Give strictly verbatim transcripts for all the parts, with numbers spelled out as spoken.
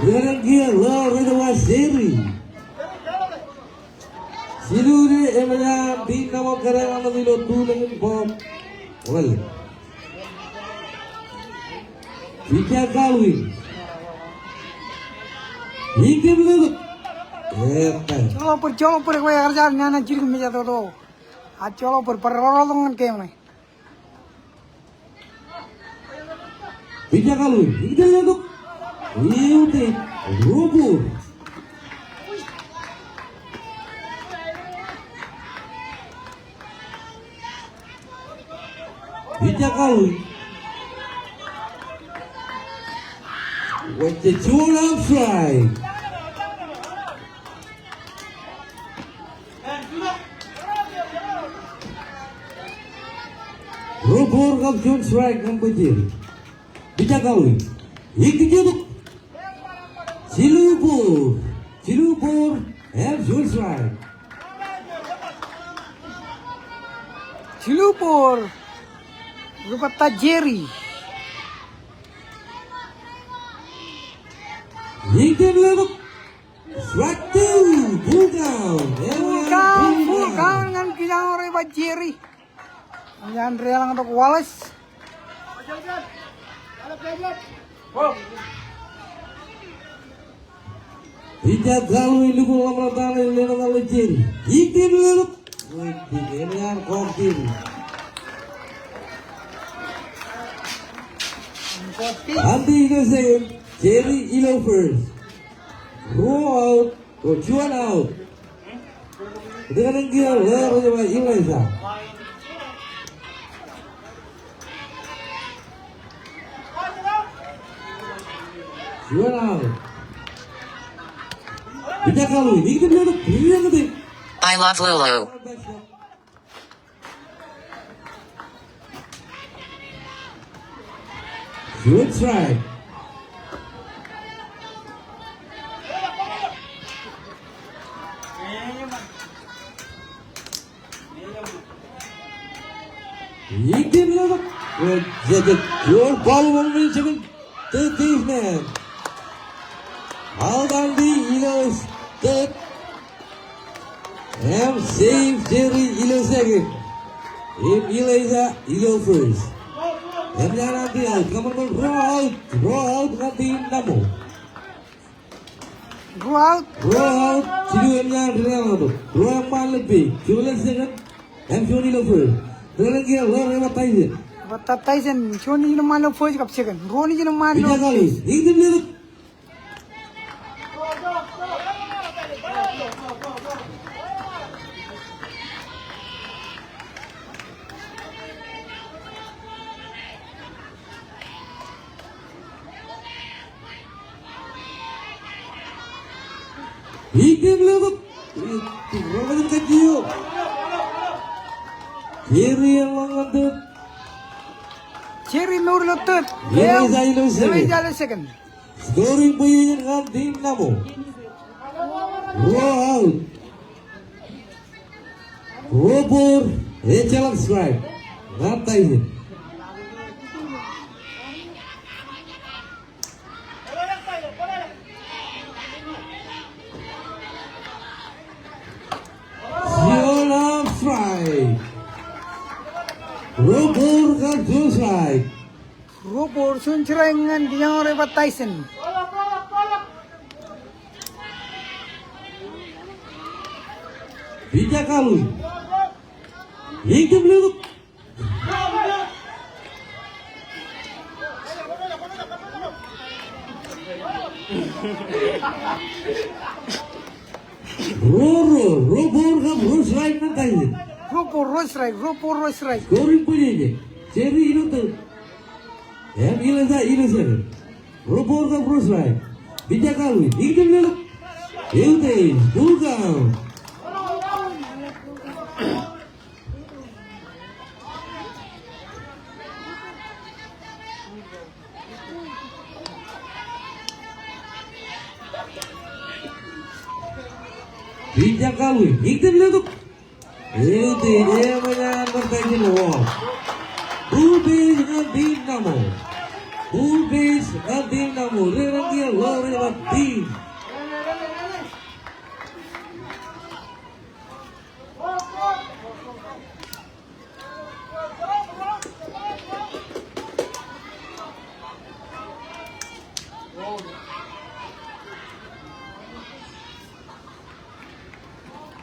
Ri-kōṇaan kiiō ḷeo rej ba Jerry. Jilu ṇe eṃōj an team Naṃo kōdḷọk ilo tulōñ in ball. Well. Pija Kalwin. Iñkū ḷọk. Epe. Joḷọk bōd, joḷọk bōd, ekwe ekar jab nana jidik mejatoto. A joḷọk bōd, bar rọọltok ñan game ṇe. Pija Kalwin, iñkū ḷọk. Eutiej, ruo ball. Pija Kalwin. Wajjek juon strike. Ruo ball kab juon strike ñan bajjek. Pija Kalwin. Iñkū ḷọk. Jilu ball. Jilu ball. Im juon strike. Jilu ball. Ri-batta Jerry. Iñkū ḷọk. Strike two. Full count. Full count, full count ñan kijak eo rej ba Jerry. Ñan deḷọñtok Wallace. Pija Kalwin lukkuun ḷōmṇak ta ṇe, leḷọk ḷọk Jerry. Iñkū ḷọk. Eṃōj an kọọk team. Andy ilo second, Jerry ilo first. Ruo out, o juon out. Ri-kōṇaan kiiō ḷeo rej ba Eliza. Juon out. Pija Kalwin, iñkū ḷọk, iñkū ḷọk. I love Lulu. Good strike. Iñkū ḷọk. Juon ball eo ṃōk in second. Third baseman. Al Dundee ilo third. Im save Jerry ilo second. Im Eliza ilo first. Eṃōj an anti out. Kōṃṃan ball, ruo out. Ruo out ñan team Naṃo. Ruo out. Ruo out. Jilu eṃōj an deḷọñtok. Ruo eṃṃaan ilo base. Juon ilo second. Im juon ilo first. Deḷọñ kiiō ḷeo rej ba Tyson. Ba Tyson. Juon ilo eṃṃaan ilo first kab second. Ruo ilo eṃṃaan ilo first. Pija Kalwin. Iñkū ḷọk. Iñkū ḷọk. Jerry eḷọñ ñan third. Jerry mour ilo third. Eliza ilo second. Eliza ilo second. Scoring position ñan team Naṃo. Ruo out. Ruo ball, ejjeḷọk strike. Ñan Tyson. Juon strike. Ruo ball kab juon strike. Ruo ball juon strike ñan kijak eo rej ba Tyson. Pija Kalwin. Iñkū ḷọk. Ruo, ruo, ruo ball kab ruo strike ñan Tyson. Ruo ball, ruo strike, ruo ball, ruo strike. Scoring position. Jerry ilo third. Im Eliza ilo second. Ruo ball kab ruo strike. Pija Kalwin. Iñkū ḷọk. Eutiej. Full count. Pija Kalwin, iñkū ḷọk. Eutiej, eṃōj an bar takin walk. Two Base ñan team Namo. Full base ñan team Namo. Rej ren kiiō ḷoor eo ḷọk team.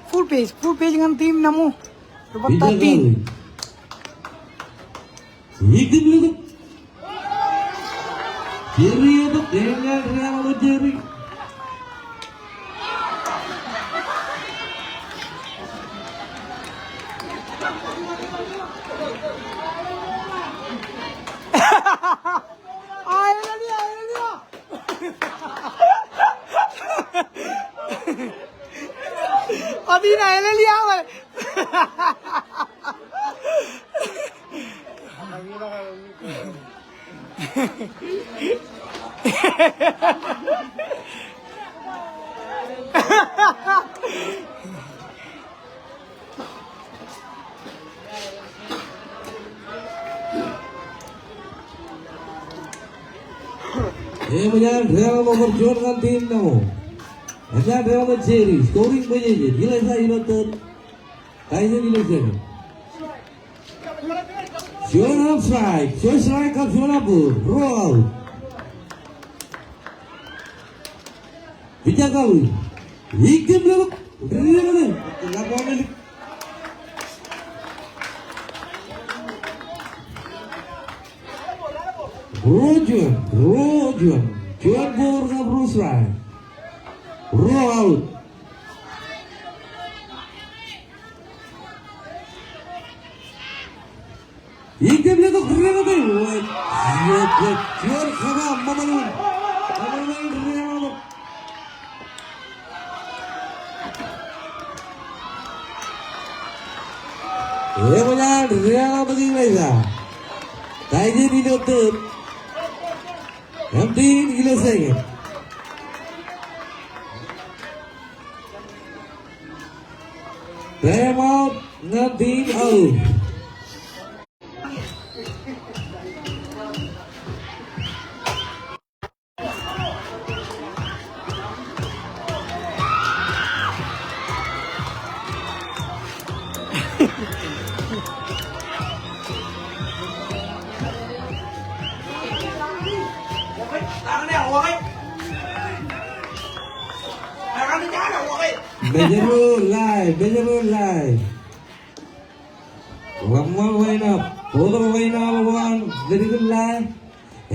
Full base, full base ñan team Namo. Ri batta team. Ikōn letok. Jerry etok, eñin ri-ḷọk Jerry. Hallelujah, hallelujah. Atiej, hallelujah, ḷe. Eṃōj an deḷọñ bar juon ñan team Namo. Eṃōj an deḷọñ Jerry, scoring position, Elijah ilo third. Tyson ilo second. Juon arm strike, juon strike kab juon arm ball, ruo out. Pitcher kaḷui. Ikōn letok. Ruo juon, ruo juon. Juon ball kab ruo strike. Ruo out. Ikōn letok, ri-ḷọk. Juon kōba, mamaḷ in. Mamaḷ in, ri-ḷọk. Eṃōj an ri-ḷọk Elijah. Tyson ilo third. Empty ilo second. Time out ñan team Aur. Mājro ḷe, Mājro ḷe. Ḷōmṇak ḷōmṇak, bōktok ḷōmṇak ḷọk an Letikin ḷe,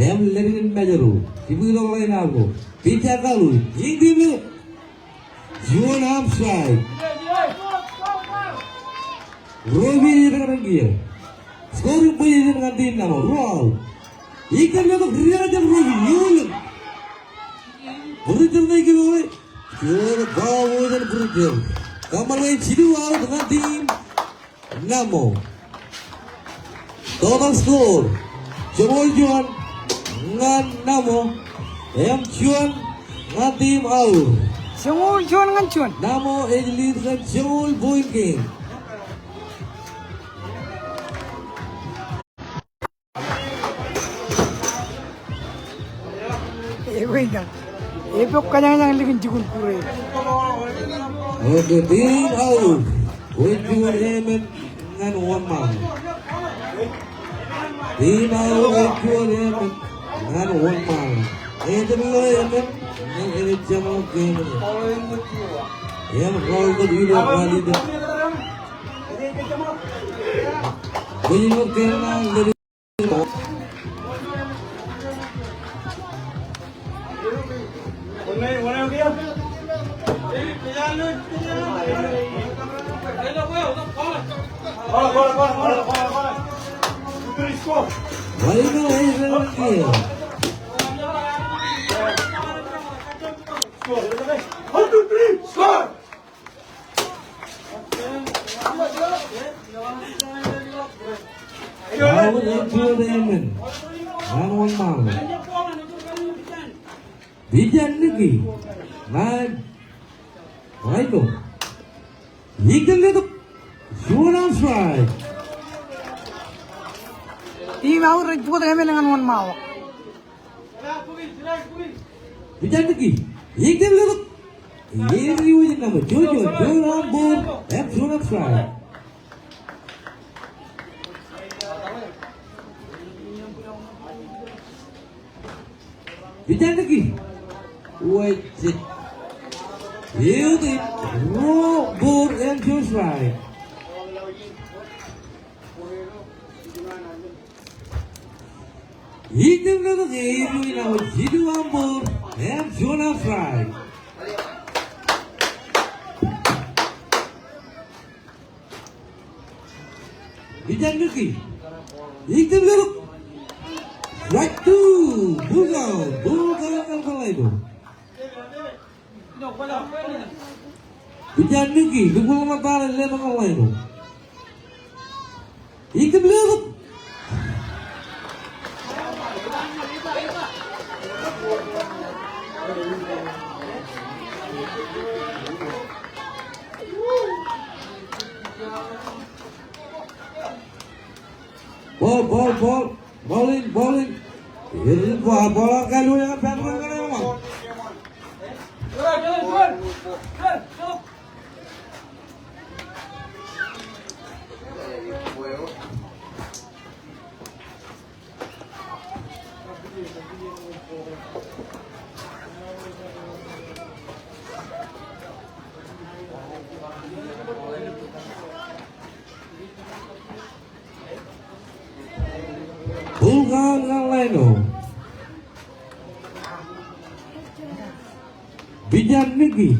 im Letikin Mājro. Jibwitok ḷōmṇak ko. Pitcher kaḷui, iñtime. Juon arm strike. Robi ej tōmak kiiō. Scoring position ñan team Namo, ruo out. Ikōn letok, ri-ḷọk Robi, iuḷ. Brijal ṇe kiiō. Juon power eo an Brijal. Kōṃṃan ḷọk jilu out ñan team Namo. Total score, joñoul juon ñan Namo, im juon ñan team Aur. Joñoul juon ñan juon. Namo ej lead kōn joñoul point game. Ewōr, epok kōjañjañ likin jikuuḷ kure. Okay, team Aur. Wōnṃaanḷọk emān ñan wōnṃaanḷọk. Team Aur wōnṃaanḷọk emān ñan wōnṃaanḷọk. Ejjeḷọk emān ñan ejjeḷọk game. Im roll the video quality. Wōnṃaanḷọk emān. One, two, three, score! Aur ej juon emān ñan wōnṃaanḷọk. Pitcher Nicky ñan right field. Ikōn letok. Juon arm strike. Team Aur rej juot emān ñan wōnṃaanḷọk. Pijan Nikki, eñtem letok. Ej diwōj nōṃba, juon, juon, juon umpire, im juon strike. Pijan Nikki. Wejjet. Eutiej, ruo ball and juon strike. Eñtem letok, ej diwōj nōṃba, jilu umpire, im juon strike. Pijan Nikki. Eñtem letok. Strike two. Pull out. Ball ej kōḷḷā ḷaino. Pijan Nikki, lukkuun ḷōmṇak tok ḷaino. Eñtem letok. Ball, ball, ball. Ball in, ball in. Ball, ball, ball, ball, ball, ball. Ball ñan ḷaino. Pijan Nikki.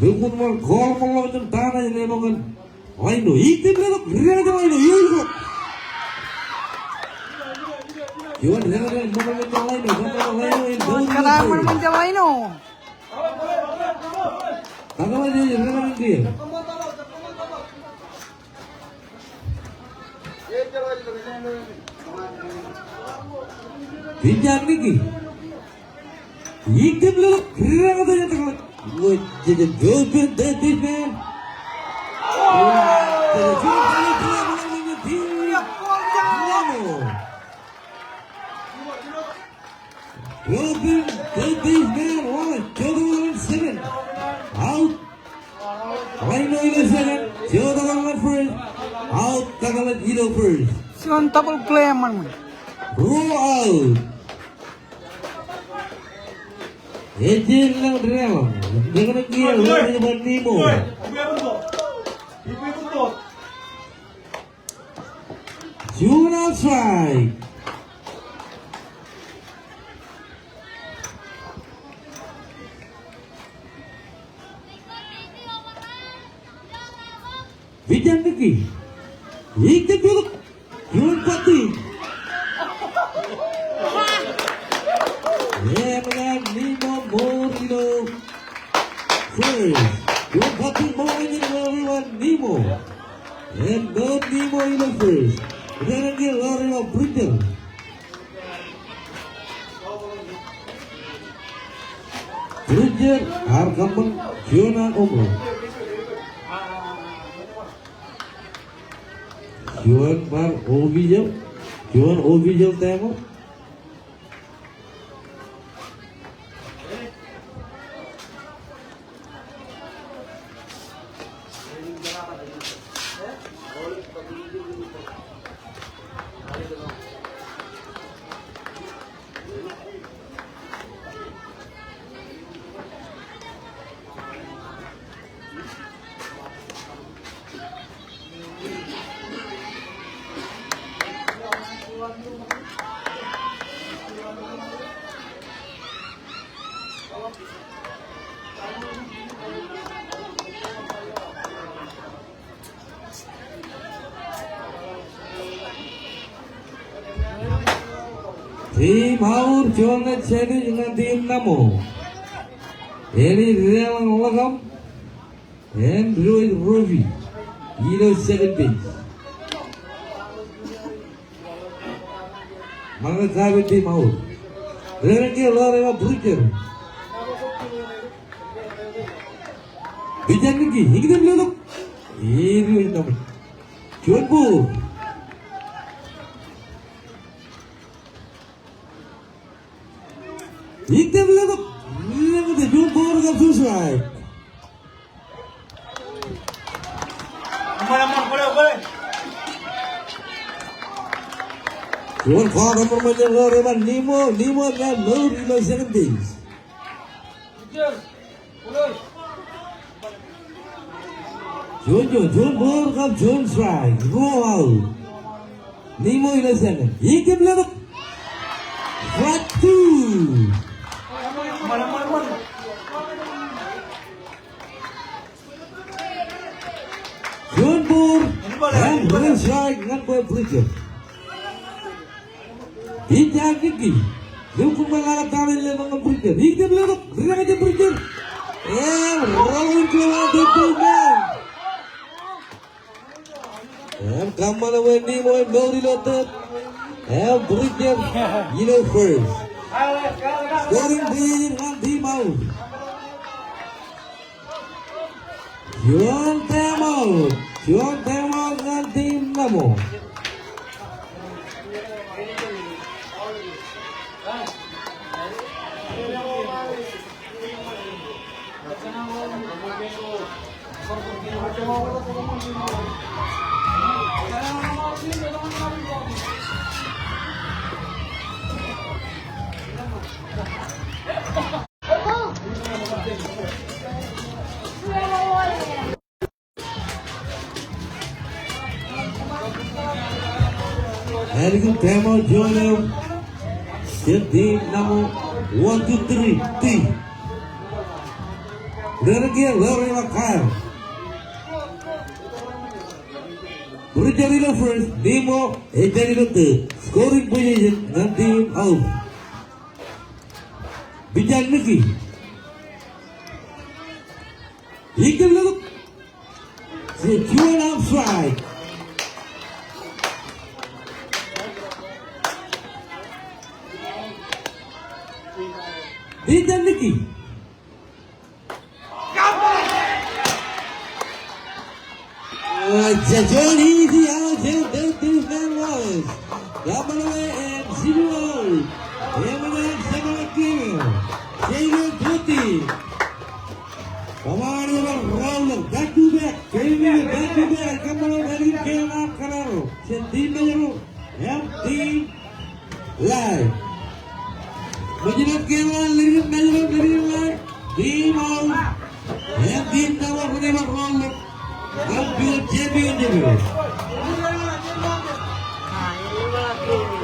Lukkuun ṃōk kōḷmānḷọkjeṇ ta ṇe ej lale ṃōk ñan ḷaino. Eñtem letok, ri-rāṇ ḷaino, ioon ko. Juon ri-rāṇ ṃōk ñan ḷaino, ṃōk ñan ḷaino, ioon ko. Kōtaan ṃōk ñan ḷaino. Kōtaan ṃōk ñan ḷaino. Pijan Nikki. Eñtem letok, ri-rāṇ ḷaino. Wōj, jeje, juon pen, third baseman. Robin, third baseman, one, Joe Dolan, second. Out. Ḷaino ilo second, Joe Dolan first. Out, Dolan ilo first. Juon double play eṃṃan. Ruo out. Ejjeḷọk deḷọñ. Ejjeḷọk deḷọñ. Juon strike. Pijan Nikki. Eñtem letok. Juon batting. Eṃṃan Nimo Moore ilo first. Juon batting ṃōk ñan Nimo. Im ṃōk Nimo ilo first. Ri-rāṇ kiiō ḷoor ilo Bridger. Bridger ear kōṃṃan juon an home run. Juon bar official, juon official timeout. Team Aur juon ṇe challenge ñan team Nimo. Eñin deḷọñ Ḷōkam. Im Roy Rovi ilo second base. Ṃōk ñan team Aur. Ri-rāṇ kiiō ḷoor ilo Bridger. Pijan Nikki, eñtem letok. Ej diwōj nōṃba. Juon ball. Ikōt letok. Letok, juon ball kab juon strike. Juon kọọt eo ṃōṇōṇō ḷọk eo an Nimo, Nimo ej mour ilo second base. Juon, juon, juon ball kab juon strike, ruo out. Nimo ilo second. Ikōt letok. Strike two. Juon ball, and one strike ñan kwe Bridger. Pitcher Nicky. Lukkuun ṃōk ḷọk tata ilo ṃōk ñan Bridger. Ikōt letok, reañjake Bridger. And rolling to the third man. Im kōṃṃan bwe Nimo ej mour ilo third. Im Bridger ilo first. Scoring position ñan team Aur. Juon time out. Juon time out ñan team Namo. Ālikin time out juon eo jān team Namo. One, two, three, three. Runners kiiō, runners kiiō. Bridger ilo first, Nimo ej ilo third. Scoring position ñan team Aur. Pitcher Nicky. Ikōt letok. Juon out, strike. Pitcher Nicky. Juon easy out jān third baseman Wallace. Kōṃṃan bwe en jilu out. Eṃṃan an seven game. Jeiū twenty. Kōṃṃan bwe bar roll ḷọk, back to back. Kōṃṃan bwe bar roll ḷọk jān team Mājro. Im team Lae. Mājro, team Lae, team Mājro, team Lae. Team Aur. Im team Namo, team Aur. Im team Namo.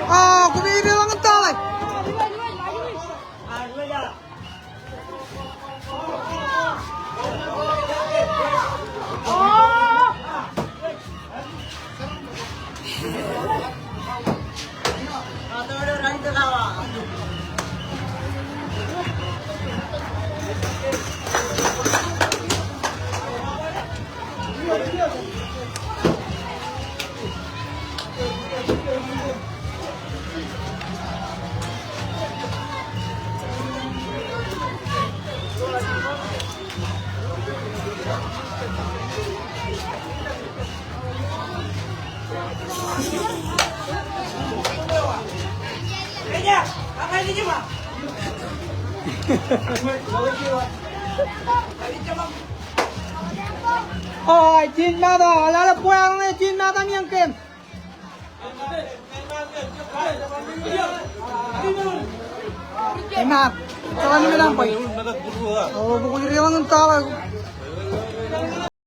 Ah, kumi ri lang tale. Oh, Jin Mata, a lale bwe an Jin Mata ñan game. Emaat, tōl an meḷan bwe. O, bukwi ri ḷañin tōl.